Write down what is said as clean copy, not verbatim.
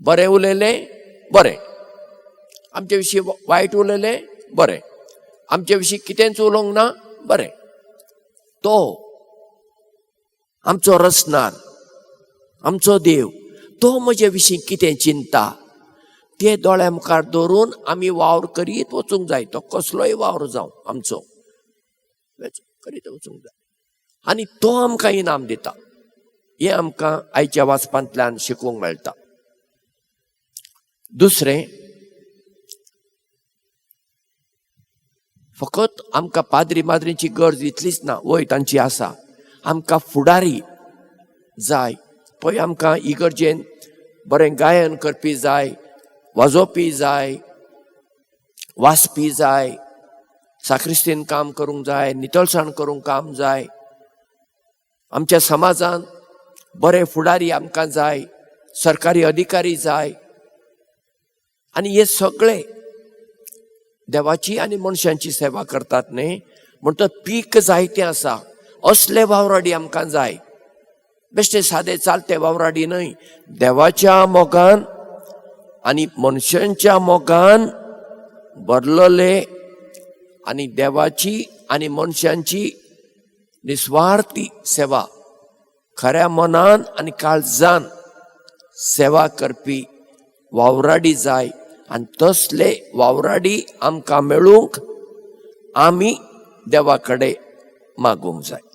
बरें उलयलें बरें, आमचे विशीं वायट उलयलें बरें, आमचे विशीं कितेंच उलोवंक ना बरें. तो आमचो रचणार, आमचो देव, तो म्हजे विशीं कितें चिंता ते दोळ्या मुखार दवरून आमी वावर करीत वचूंक जाय. तो कसलोय वावर जावं आमचो, करीत वचूंक जाय आनी तो आमकां इनाम दिता. हें आमकां आयच्या वाचपांतल्यान शिकूंक मेळटा. दुसरें, फकत आमकां पाद्री माद्रींची गरज इतलीच ना, वय तांची आसा, आमकां फुडारी जाय. पळय आमकां इगर्जेन बरें गायन करपी जाय, वाजोवपी जाय, वाचपी जाय, साक्रिस्तीन काम करूंक जाय, नितळसाण करूंक काम जाय. आमच्या समाजान बरे फुडारी आमकां जाय, सरकारी अधिकारी जाय. आनी हे सगळे देवाची आनी मनशांची सेवा करतात न्ही, म्हणटच पीक जायतें आसा. असले वावराडी आमकां जाय, बेश्टे सादे चालते वावराडी न्हय. देवाच्या मोगान आनी मनशांच्या मोगान भरलेले आनी देवाची आनी मनशांची निस्वार्थी सेवा खऱ्या मनान आनी काळजान सेवा करपी वावराडी जाय. आनी तसले वावराडी आमकां मेळूंक आमी देवा कडेन मागूंक जाय.